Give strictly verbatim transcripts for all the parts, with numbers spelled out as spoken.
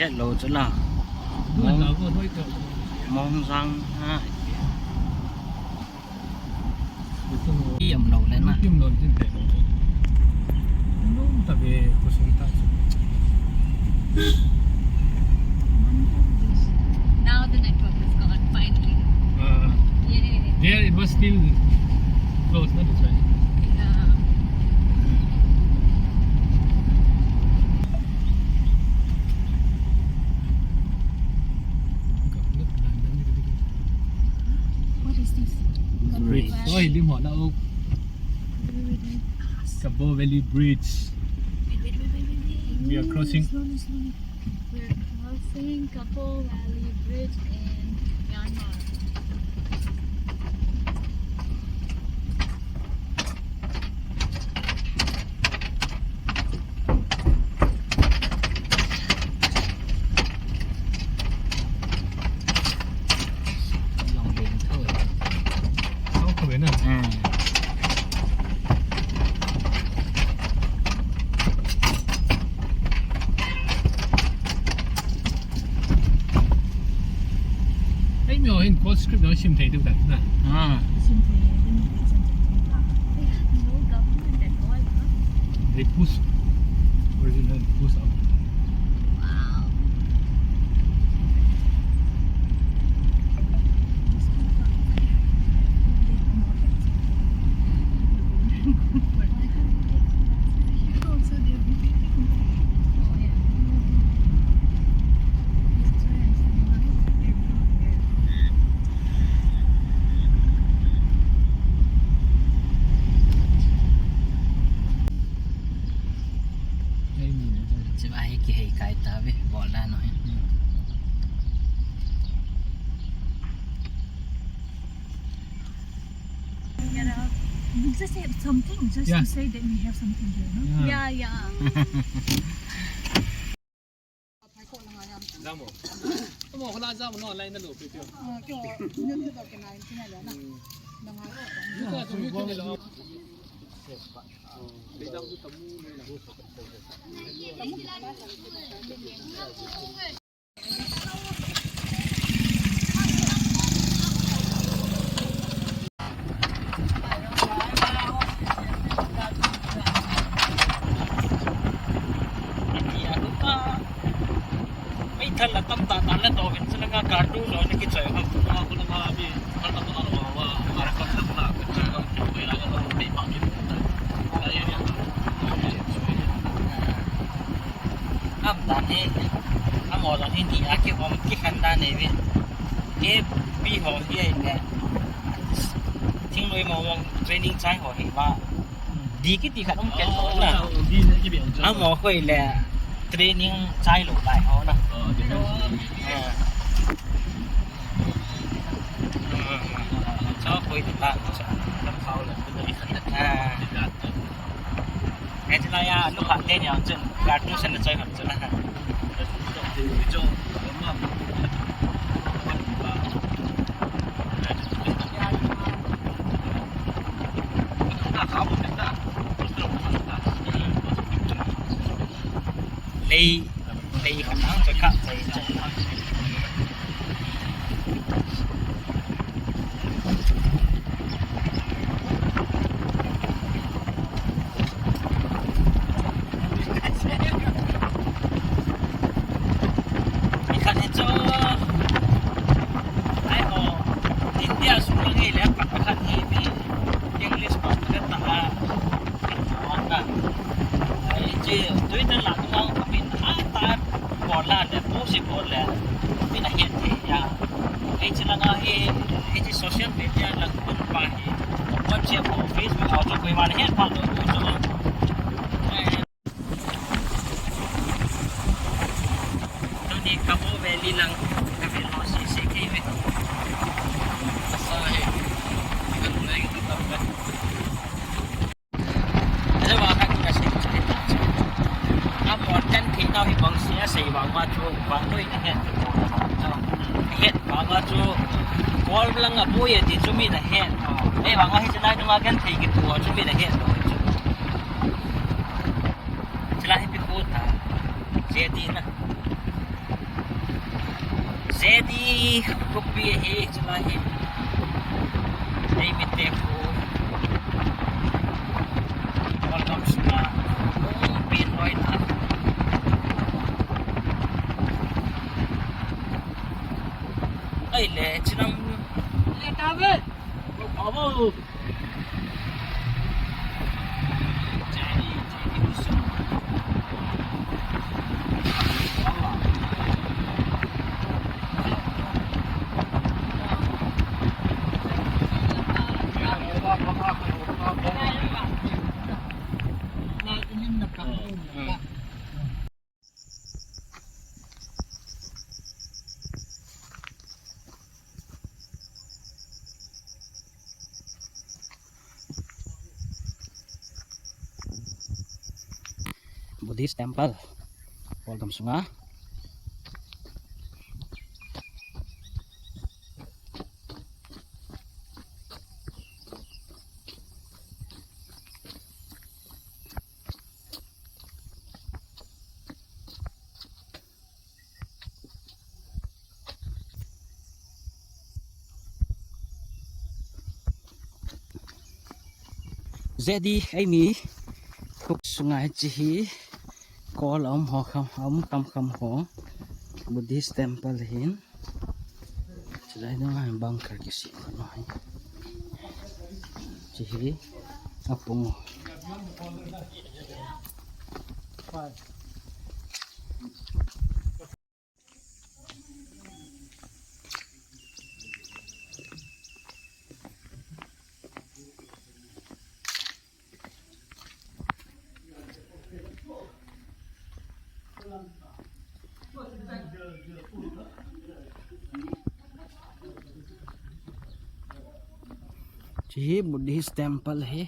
Lo chu la. Mong, Mong Zang ha. Iam lo le na. Iam lo chin te. Lo ta ve ko sung ta chu. Now the network is gone finally. Uh, Yay. There it was still closed, no? That's why. Yeah. What is this? Bridge. Oi, lim ho na o. Kabaw Valley Bridge. Wait, wait, wait, wait, wait, wait. We are crossing. Slowly, slowly. We're crossing Kabaw Valley Bridge in Myanmar. Long beng thou. Thou thou na. Hmm. Ei, mi ho hin code script ho sim thei diu dan na. Ah. Sim thei, sim thei, sim thei. No government at all, huh? They push. Original push out. Wow. Chu ahi kihei kai ta ve, bol dan u hi. Get up. We just have something, just Yeah. to say that we have something here, no? Yeah. Yeah, yeah. Jamo. Jamo, kona jamo, no, lai na lo, pe, pe. Ah, kyo, nyun to ke nai, tina lo na. Hmm. Na ngai lo. Nyun to, nyun to lo. Meithal la tam ta, ta la to vin, sila nga kar tu lo ni ki choi ha. Nga ko la ma bi, kar ta ma wa, wa, kar ta ma, kar ta ma, kar ta ma, kar ta ma. Am dan hi, amo jong hi ni a kihom kikhen dan nei ve. Ke pi ho hi ai le. Thingnoi mo mo training chai ho hi ma. Di kiti khat um ken ho na. Amo khoi le training chai lo lai ho na. Cho khoi ti ta. Ah. Hei, chulai a, nu khat te ni a chun, cartoon san na choi ham chun. Lei, lei khat nang choi khat choi choi. Ikhat hi chu, ai ho, India sung lang hi le, pakhat hi mi English pa, pakhat ta ha. Hiche Twitter lang nung kapin a ta bol le, post bol le, kapin ahet thei a. Hiche langa hi, hiche social media lang kon pa hi, WhatsApp ho, Facebook ho, chu koima nahet pha lou chu. Tuni Kabaw Valley lang kavel ho sese kei ve. Asa hi. Kan nai tu ta. Hello, wa khat na sei chu. Amol kan thei nau hi bang sia sei vang ma chu, vang noi na het. Het vang ma chu. Kol lang a boi ti chu mi na het. Ei, vang ma hi chu lai nung a kan thei kitu chu mi na het. Chu lai hi pi ko ta. Je ti na. Ready, khopi hi, chulai hi. Ei, mi te khu. Welcome sunga. Pin hoi na. Ei le, chinam. Le ta ve. Abo. Buddhist temple. Welcome sunga. Jedi, ei mi, khuk sunga hiche hi, kol aum ho kham, aum kham kham ho, Buddhist temple hin. Chulai dong a bunker kisem khat ahi. Hiche hi apung. Hiche hi Buddhist temple ahi.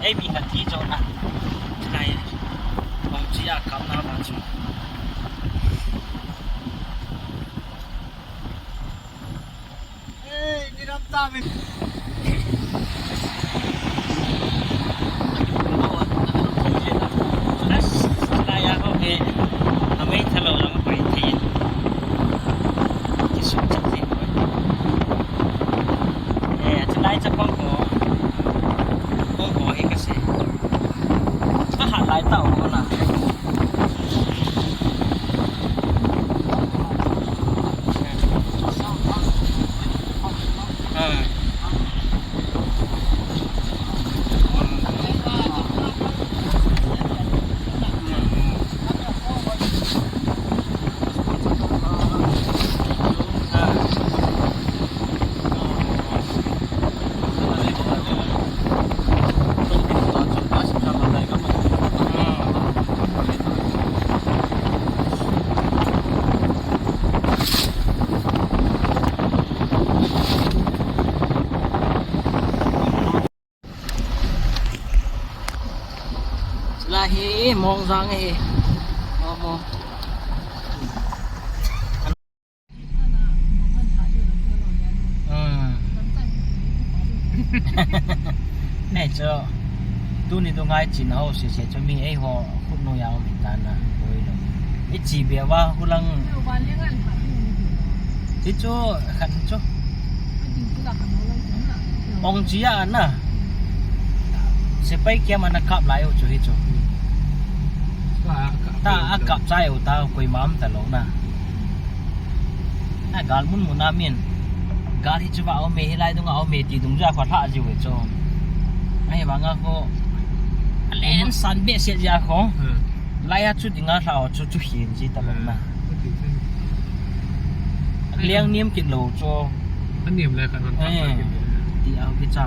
Ei, mi khat thi chon a. Lai. Bang chi a kam na bang chu. Ei, ni ram ta min. As, lai a ho he. Amei thalo lam pai thi. Ki su chak thi. Eh, chulai chapang ko. Ko ko he ka se. Ka ha lai ta ho na. Chulai hi Mongjang ahi. Mo, mo. Hmm. Nei chu. Tuni tu ngai chin ho sese chu mi eiho khut noiya um hi tan na. Boi lo. Ichi bia va hulang. Hichu khan chu. Ong chi a na. Sepai kiam ana kap lai u chu hichu. Ta a kap chai u ta koima um talou na. A gal mun mun a min. Gal hichu va ome hilai dunga ome ti dungjuia kho lha jiu ve chu. Ahivanga kho. Alen san behseh jia kho. Lai a chu dinga lha u chu chu hin ji talou na. Leng niam kit lou chu. Aniam lai khan hon. Ti a kicha.